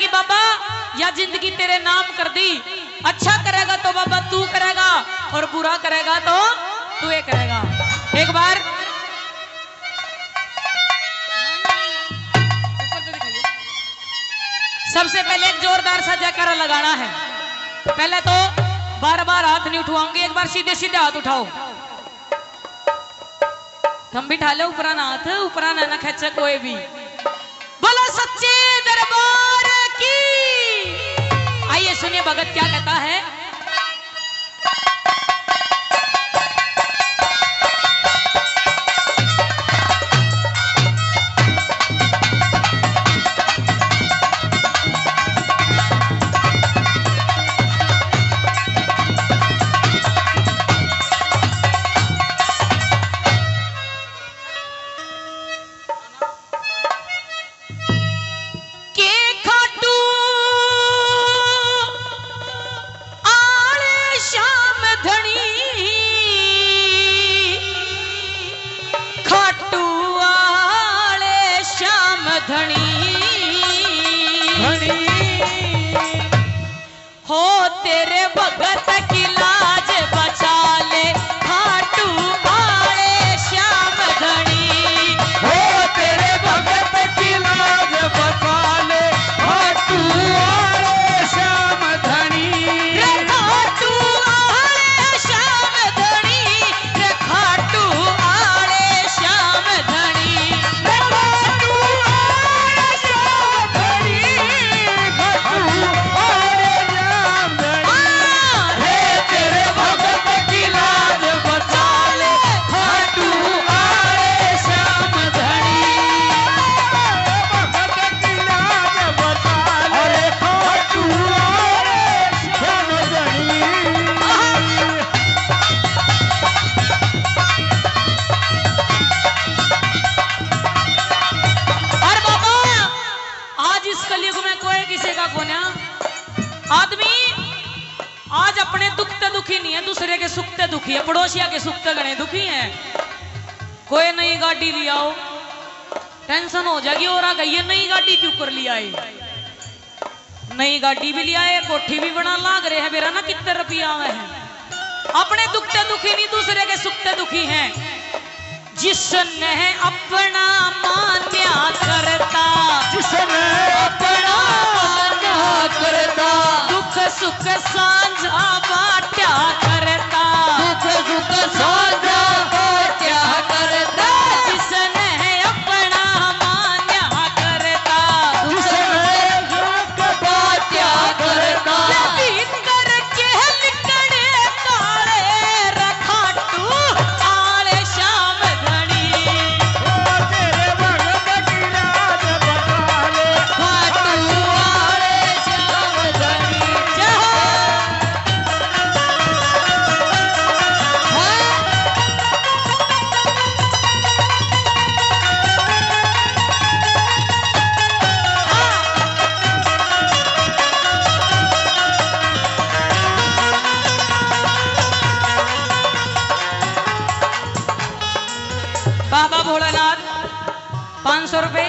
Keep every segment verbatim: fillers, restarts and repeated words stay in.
कि बाबा, या जिंदगी तेरे नाम कर दी। अच्छा करेगा तो बाबा तू करेगा, और बुरा करेगा तो तू ही करेगा। एक बार सबसे पहले एक जोरदार सा जयकारा लगाना है। पहले तो बार बार हाथ नहीं उठवाऊंगी, एक बार सीधे सीधे हाथ उठाओ। थम भी ठा लो ऊपरा ना हाथ, ऊपरा ना, ना खेचे कोई भी। बोलो सच्चे दरबार की। आइए सुनिए भगत क्या कहता है। के खाटू आले श्याम धणी, खाटू आले श्याम धणी। धणी। हो तेरे भगत की लाज बचा ले, खाटू आले श्याम धणी। हो तेरे भगत की लाज बचा ले, खाटू आले श्याम धणी। रे खाटू आले श्याम धणी, रे खाटू आले श्याम धणी। रे खाटू आले श्याम धणी, खाटू आले श्याम धणी। हाँ। हे तेरे भगत की लाज बचा ले, खाटू आले श्याम धणी। भगत की लाज बचा ले, अरे खाटू आले श्याम धणी। और बाबा, आज इस कलयुग में कोई किसी का कोन्या। आदमी आज अपने दुख ते दुखी नहीं है, दूसरे के सुख ते दुखी है, पड़ोसिया के सुख ते घणे दुखी है। कोई नई गाड़ी ले आओ, टेंशन हो जाएगी, और आ गई ये नई गाड़ी क्यों कर लिया है? नई गाड़ी भी लिया है, कोठी भी बना लाग रहे हैं, बेरा ना कितने रुपया आवे हैं। अपने दुख ते दुखी नहीं, दूसरे के सुख ते दुखी हैं। जिसने अपना मान्या करता, जिसने अपना मान्या करता, दुख सुख सांझा बांट्या करता, दुख सुख सांझा बांट्या करता। जिसने अपना मान्या करता, जिसने बांट्या करता। भीतर के लिकड़े काले रे खाटू आले श्याम धणी। ओ तेरे भगत की लाज बचा ले, खाटू आले श्याम धणी। जय हो। बाबा भोलानाथ, पाँच सौ रुपए।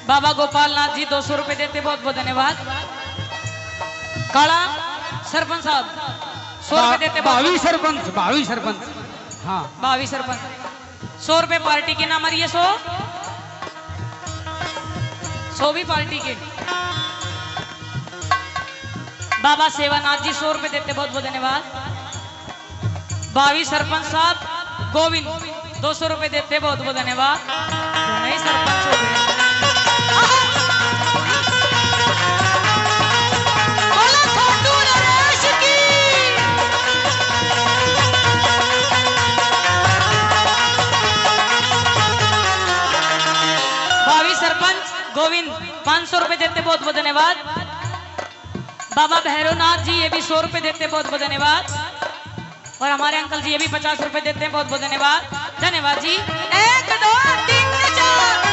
बाबा गोपाल नाथ जी, दो सौ रुपए देते, बहुत बहुत धन्यवाद। काला सरपंच साहब, सौ रुपए देते, बहुत भावी सरपंच, भावी सरपंच। हाँ। भावी सरपंच, सौ रुपए पार्टी के ना मारिए, सौ, सौ भी पार्टी के। बाबा सेवानाथ जी, सौ रुपए देते, बहुत बहुत धन्यवाद। भावी सरपंच साहब गोविंद, दो सौ रुपए देते, बहुत बहुत धन्यवाद। घणे ही सरपंच हो गए। आहा! बोलो खाटू नरेश की। भावी सरपंच गोविंद, पाँच सौ रुपए देते, बहुत बहुत धन्यवाद। बाबा भैरवनाथ जी, ये भी सौ रुपए देते, बहुत बहुत धन्यवाद। और हमारे अंकल जी, ये भी पचास रुपए देते हैं, बहुत बहुत धन्यवाद। धन्यवाद जी। एक, दो, तीन, चार।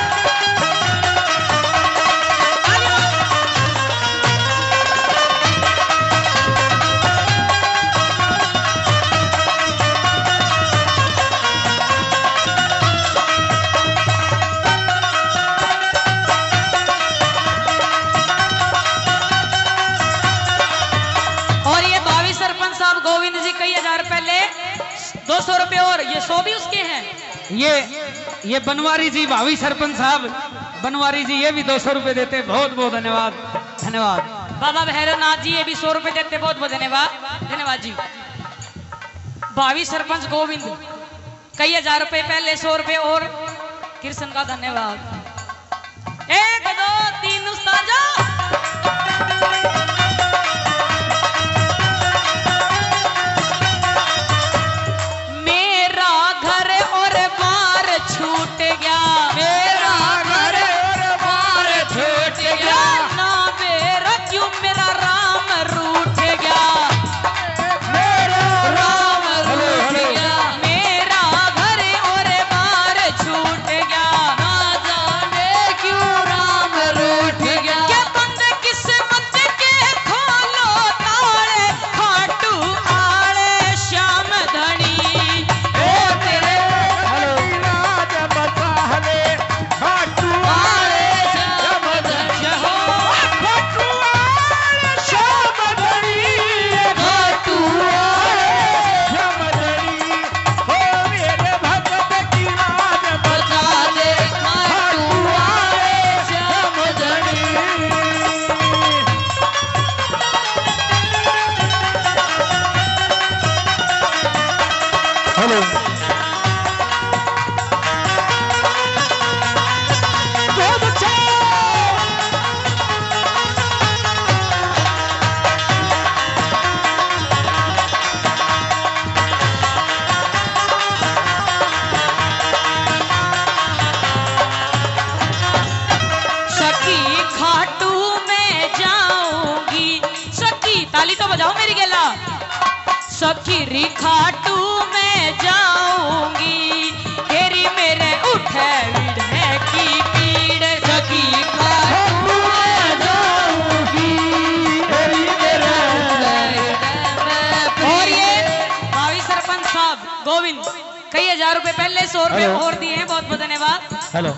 दो सौ रुपए और, ये सौ भी उसके हैं। ये, ये बनवारी जी, भावी सरपंच साहब, बनवारी जी, ये भी दो सौ रुपए देते हैं। बहुत बहुत धन्यवाद, धन्यवाद। बाबा भैरवनाथ जी, ये भी सौ रुपए देते, बहुत बहुत धन्यवाद, धन्यवाद जी। भावी सरपंच गोविंद, कई हजार रुपए पहले, सौ रुपए और। कृष्ण का धन्यवाद। एक, दो, तीन, उस्ताद जा। मेरा घर और बार छूट गया। मेरा घर और बार छूट गया। ना बेरा क्यों मेरा राम रूठ गया। मेरा राम रूठ गया। मेरा घर और बार छूट गया। ना जाने क्यों राम रूठ गया। के बंद किस्मत के खोलो ताले, खाटू आले श्याम धनी। ओ तेरे राज बता ले, खाटू आले श्याम धनी। हेलो। सखी खाटू मैं जाऊंगी, सखी ताली तो बजाओ मेरी गेला। सखी री खाटू मैं जाऊंगी, तेरी मेरे उठे विरह की पीड़। सखी खाटू मैं जाऊंगी, तेरी मेरे उठे विरह की पीड़। और ये भावी सरपंच साहब गोविंद, कई हजार रुपए पहले, सौ रुपए हेलो। और दिए हैं, बहुत बहुत धन्यवाद। हेलो।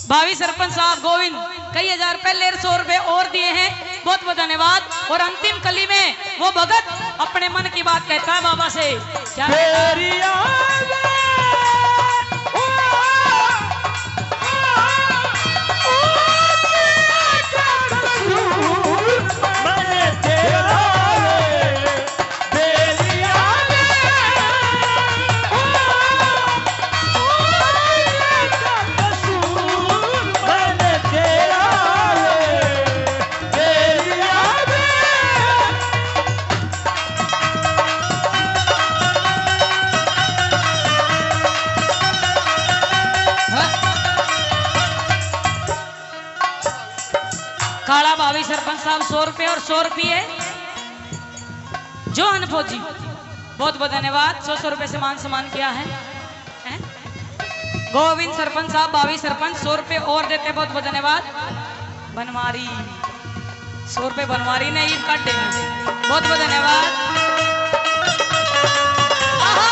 भावी सरपंच साहब गोविंद, कई हजार पहले, सौ रुपए और दिए हैं, बहुत बहुत धन्यवाद। और अंतिम कली में वो भगत अपने मन की बात कहता है बाबा से। क्या कहता है? तेरी याद, ओ, ओ, ओ, तेरा कसूर, मैंने तेरा काला भावी सरपंच साहब सौ रुपये और सौ रुपये। जोहन फौजी, बहुत बहुत धन्यवाद, सौ सौ रुपये से मान सम्मान किया है, हैं? गोविंद सरपंच साहब, भावी सरपंच, सौ रुपये और देते, बहुत बहुत धन्यवाद। बनवारी, सौ रुपये बनवारी ने ईब काटे, बहुत बहुत धन्यवाद। आहा!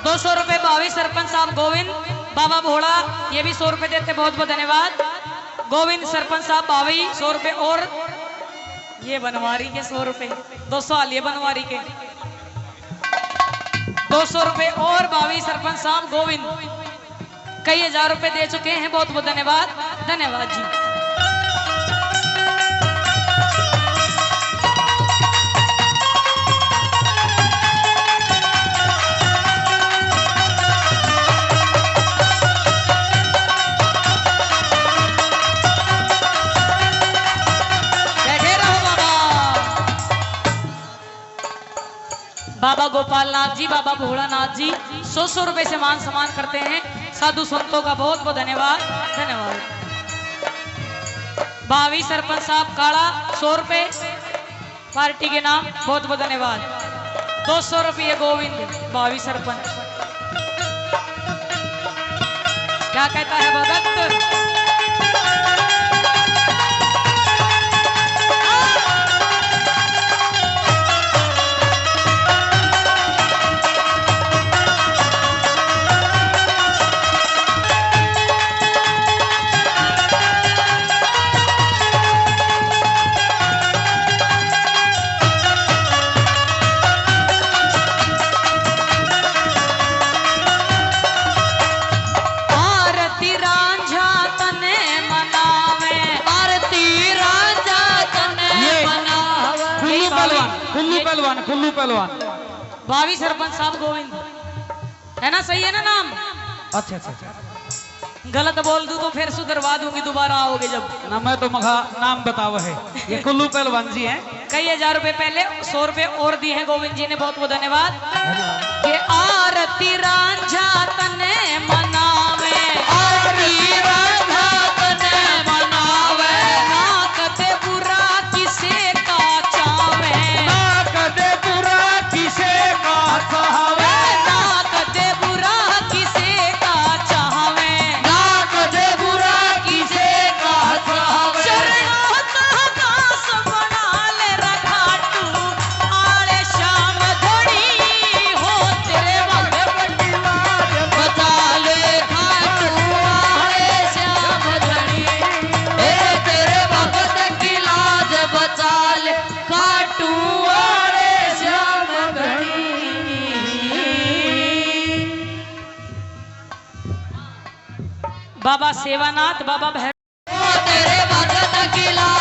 दो सौ रुपए भावी सरपंच साहब गोविंद, बाबा भोला, ये भी सौ रुपए देते, बहुत बहुत धन्यवाद। गोविंद सरपंच साहब भावी, सौ रुपए और ये बनवारी के सौ रुपए, दो सौ हालिए बनवारी के, दो सौ रुपए और भावी सरपंच साहब गोविंद कई हजार रुपए दे चुके हैं, बहुत बहुत धन्यवाद, धन्यवाद जी। बैठे रहो बाबा। बाबा गोपाल नाथ जी, बाबा भोलानाथ जी, सौ सौ रुपए से मान सम्मान करते हैं। साधु संतों का बहुत बहुत धन्यवाद, धन्यवाद। भावी सरपंच साहब काला, सौ रुपए पार्टी के नाम, बहुत बहुत धन्यवाद। दो सौ रुपये गोविंद, भावी सरपंच। क्या कहता है भगत? आरती रांझा तने मनावे। आरती रांझा तने ये मनावे। कुल्लू ये पहलवान, बावी-, कुल्लू ये पहलवान, कुल्लू पहलवान। भावी सरपंच साहब गोविंद, है ना? सही है ना नाम? अच्छा, अच्छा, अच्छा। गलत बोल दूं तो फिर सुधरवा दूंगी, दोबारा आओगे जब। ना, मैं तो मखा नाम बतावा है, ये कुल्लू पहलवान जी हैं। कई हजार रुपए पहले, सौ रुपए और दिए हैं गोविंद जी ने, बहुत बहुत धन्यवाद। धन्यवाद। ये आरती रांझा तने मनावे। आरती रांझा तने मनावे। ना कदे बुरा किसे का चावे। ना कदे बुरा किसे का चावे। ना कदे बुरा किसे का चावे। ना कदे बुरा किसे का चावे। चरणों का दास बना ले रे खाटू आले श्याम धणी हो। तेरे भगत की लाज बचा ले खाटू आले श्याम धणी। ए तेरे भगत की लाज बचा ले खाटू आले श्याम धणी। बाबा सेवानाथ, बाबा भैरव। ओ तेरे भगत की लाज